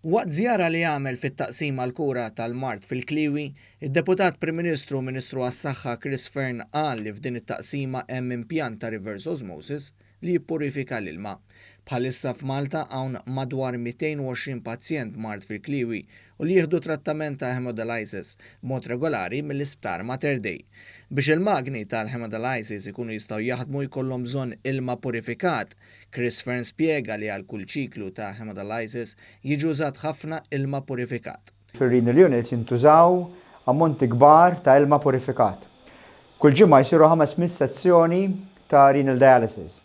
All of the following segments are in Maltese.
Waqt żjara li għamel fit-Taqsima għall-Kura tal-Mard fil-Kliewi, id-Deputat Prim Ministru u Ministru għas-Saħħa Chris Fearne qal li f'din it-taqsima hemm impjant ta' reverse osmosis li jippurifika l-ilma. Bħalissa f'Malta hawn madwar 220 pazjent b'mard fil-kliewi u li jieħdu trattament ta' hemodialysis b'mod regolari mill-Isptar Mater Dei. Biex il-magni tal-hemodialysis ikunu jistgħu jaħdmu jkollhom bżonn ilma purifikat. Chris Fearne spjega li għal kull ċiklu ta' hemodialysis jiġi użat ħafna ilma purifikat. Fir-renal unit jintużaw ammonti kbar ta' ilma purifikat. Kull ġimgħa jsiru 500 sezzjoni ta' renal dialysis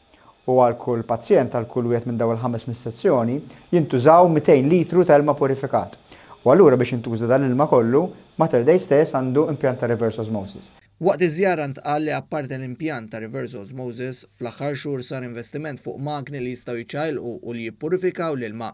u għal kull pazjent, għal kull wieħed minn dawn il-500 sezzjoni, jintużaw 200 litru ta' ilma purifikat. U allura biex jintuża dan l-ilma kollu, Mater Dei stess għandu impjant ta' reverse osmosis. Waqt iż-żjara ntqal li apparti l-impjant ta' reverse osmosis, fl-aħħar xhur sar investiment fuq magni li jistgħu jiċċaqilqu u li jippurifikaw l-ilma.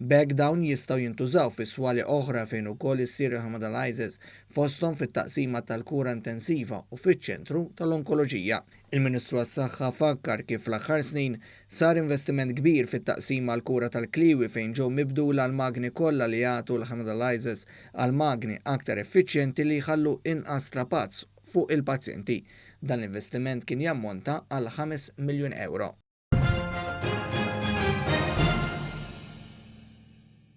B'hekk dawn jistgħu jintużaw fi swali oħra fejn ukoll issir il-hemodialysis, fosthom fit-taqsima tal-kura intensiva u fiċ-ċentru tal-onkoloġija. Il-Ministru għas-Saħħa fakkar kif fl-aħħar snin sar investiment kbir fit-taqsima għall-kura tal-kliewi fejn ġew mibdula l-magni kollha li jagħtu l-hemodialysis għal magni aktar effiċjenti li jħallu inqas strapazz fuq il-pazjenti. Dan l-investiment kien jammonta għal 5 miljun ewro.